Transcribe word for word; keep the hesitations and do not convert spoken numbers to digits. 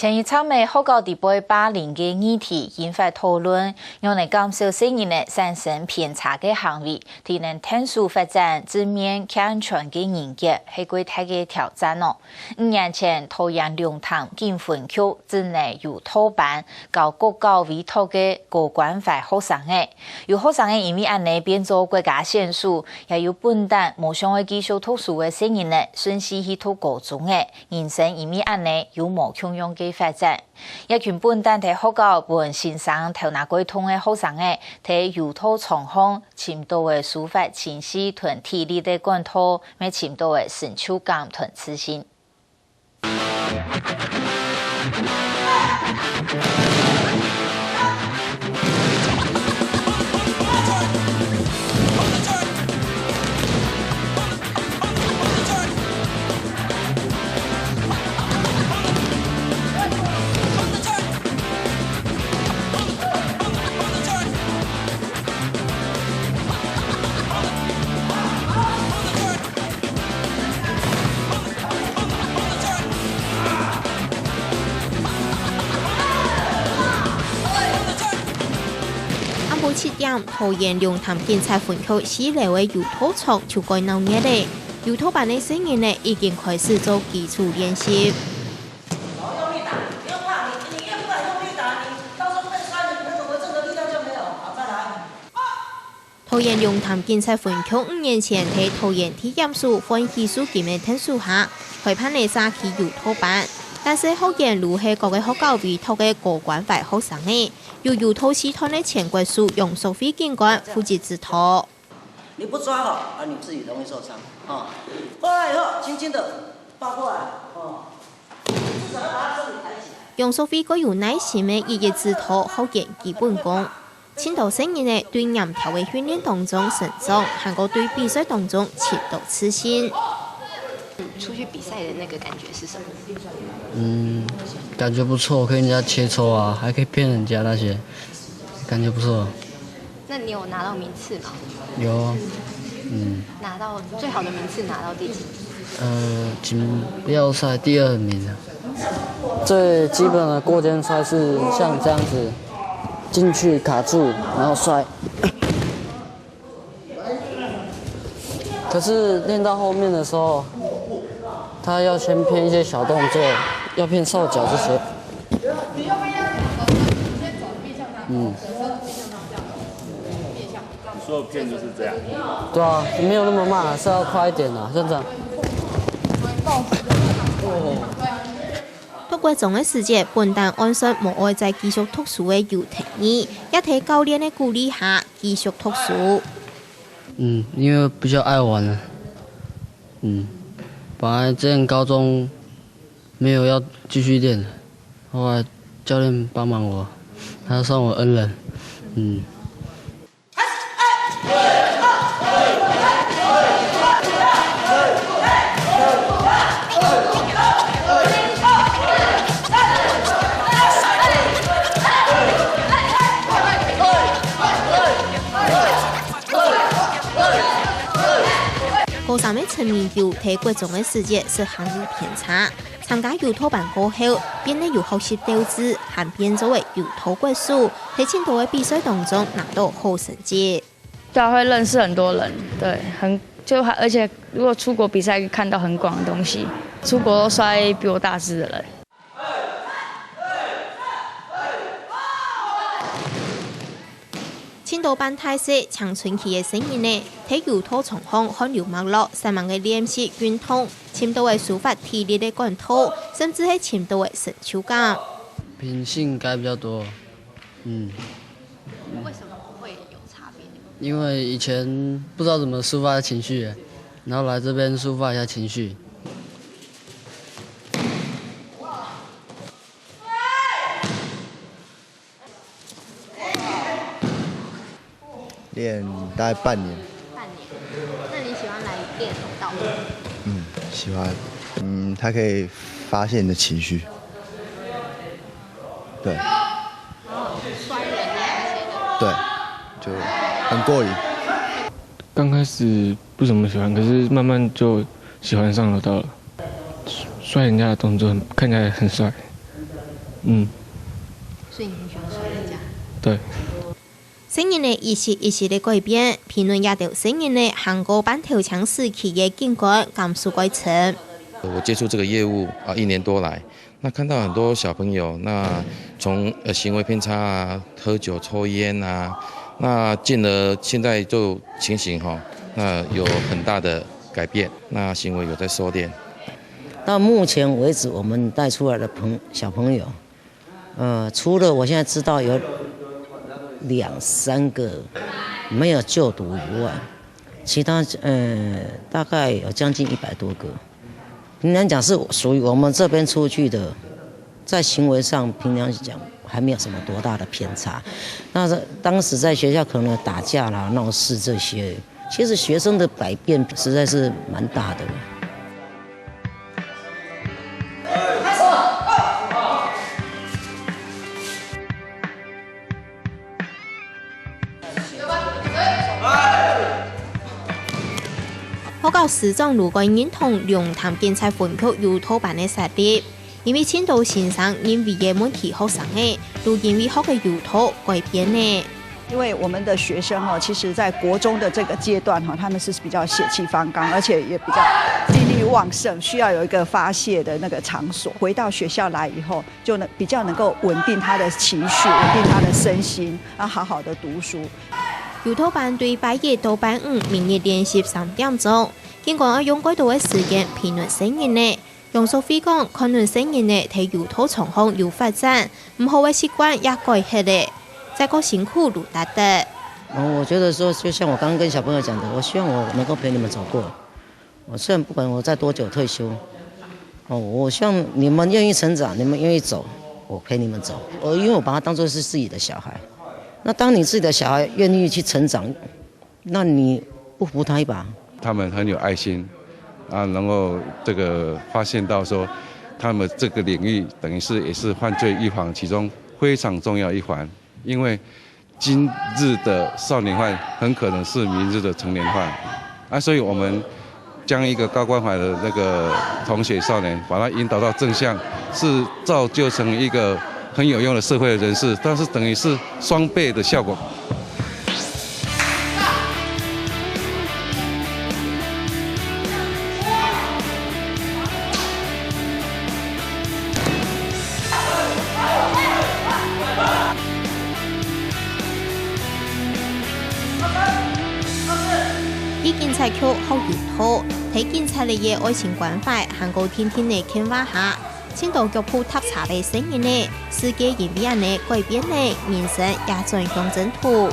今日參與學校裡背霸凌个議題，引發討論，仰般減少細人仔產生偏差个行為，提升𢯭手發展正面健全个人格，係過大个挑戰哦。五年前，桃園龍潭警分局成立柔道班，教國教委託个高關懷學生仔。有學生仔因為恁呢變做國家選手，也有本旦無想愛繼續讀書个細人仔，順勢去讀高中仔。 人生因為恁呢有無共樣个發展。這群本旦在學校分先生頭那過痛个學生仔，在柔道場項尋到个抒發情緒同體力个管道，乜尋到个成就感同自信。 暗晡七點，桃園龍潭警察分局四樓个柔道場就蓋鬧熱咧。柔道班个細人仔已經開始做基礎練習。桃園龍潭警察分局五年前在桃園地檢署發起訴金个𢯭手下，開辦个社區柔道班。但係學員都係各个學校委託个高關懷學生仔， 有柔道四段个前國手楊淑慧警官負責指導。你不抓好，啊，你自己容易受伤，哦。过来以后，轻轻地抱过来，哦。至少要把他身体抬起来。杨淑慧个有耐心个一一指导学员基本功，盡多細人仔對黏條个訓練當中成長，還過對比賽當中尋到自信。出去比赛的那个感觉是什么？嗯，感觉不错，跟人家切磋啊，还可以骗人家那些，感觉不错。那你有拿到名次吗？有啊，嗯。拿到最好的名次拿到第几？呃，锦标赛第二名啊。最基本的过肩摔是像这样子，进去卡住，然后摔。 可是练到后面的时候，他要先骗一些小动作，要骗sau脚这些。嗯。你说的骗就是这样。对啊，没有那么慢啊，是要快一点啊，像这样。 讀國中个時節，本旦按算無愛再繼續讀書个游庭義，也在教練个鼓勵下繼續讀書。嗯，因為比較愛玩了。嗯，本來之前高中沒有要繼續練，後來教練幫忙我，他算我恩人。嗯。 高三个陳明友在國中个時節食行路偏差，參加柔道班過後，變得有學習鬥志，還變做个柔道國手，在盡多个比賽當中拿到好成績。 对啊，會認識很多人，對，很就還而且如果出國比賽，可以看到很廣的東西，出國都摔比我大隻的人。盡多半大細青春期个細人仔，在柔道場項汗流脈落，煞猛个練習運動，尋到个抒發體力个管道，甚至係尋到个成就感。平性該比較多，嗯。為什麼會有差別？因為以前不知道怎麼抒發情緒，然後來這邊抒發一下情緒。練大概半年。半年。那你喜歡來練柔道嗎？嗯，喜歡。嗯，它可以發洩你的情緒。對。然後摔人啊那些的。對，就很過癮。刚开始不怎么喜欢，可是慢慢就喜欢上柔道了。摔人家的动作很看起来很帅。嗯，所以你很喜欢手工架？对。細人仔一息一息个改變，評論這兜細人仔行過半頭青時期个警官感受蓋深。我接觸這個業務啊，一年多來，那看到很多小朋友，那從呃行為偏差啊、喝酒、抽菸啊，那進而現在就情形哈，那有很大的改變，那行為有在收斂。到目前為止，我們帶出來的朋小朋友，呃，除了我現在知道有兩三個沒有就讀以外，其他呃大概有將近一百多個。平常講是屬於我們這邊出去的，在行為上平常講還沒有什麼多大的偏差。那是當時在學校可能打架啦、鬧事這些，其實學生的改變實在是蠻大的。學校師長盧蓋認同龍潭警察分局柔道班个設立，因為盡多先生認為个問題學生仔，都因為學个柔道改變了。因為我們的學生哦，其實在國中的這個階段哈，他們是比較血氣方剛，而且也比較精力旺盛，需要有一個發洩的那個場所。回到學校來以後，就能比較能夠穩定他的情緒，穩定他的身心，啊，好好的讀書。柔道班對拜一到拜五每日練習三點鐘，警官愛用蓋多个時間陪伴細人仔。楊淑慧講，看準細人仔在柔道場項有發展，毋好个習慣也改忒了，再過辛苦都值得。哦，我覺得說，就像我剛剛跟小朋友講的，我希望我能夠陪你們走過。我雖然不管我在多久退休，哦，我希望你們願意成長，你們願意走，我陪你們走。我因為我把他當作是自己的小孩，那當你自己的小孩願意去成長，那你不扶他一把？他們很有愛心，啊，能夠這個發現到說，他們這個領域等於是也是犯罪預防其中非常重要一環，因為今日的少年犯很可能是明日的成年犯，啊，所以我們將一個高關懷的那個同學少年，把他引導到正向，是造就成一個很有用的社會的人士，但是等於是雙倍的效果。 在警察局學柔道，在警察裡个愛情關懷還過定定个牽話下，盡多腳步踏差个細人仔，世界因為恁呢改變了，人生也轉向正途。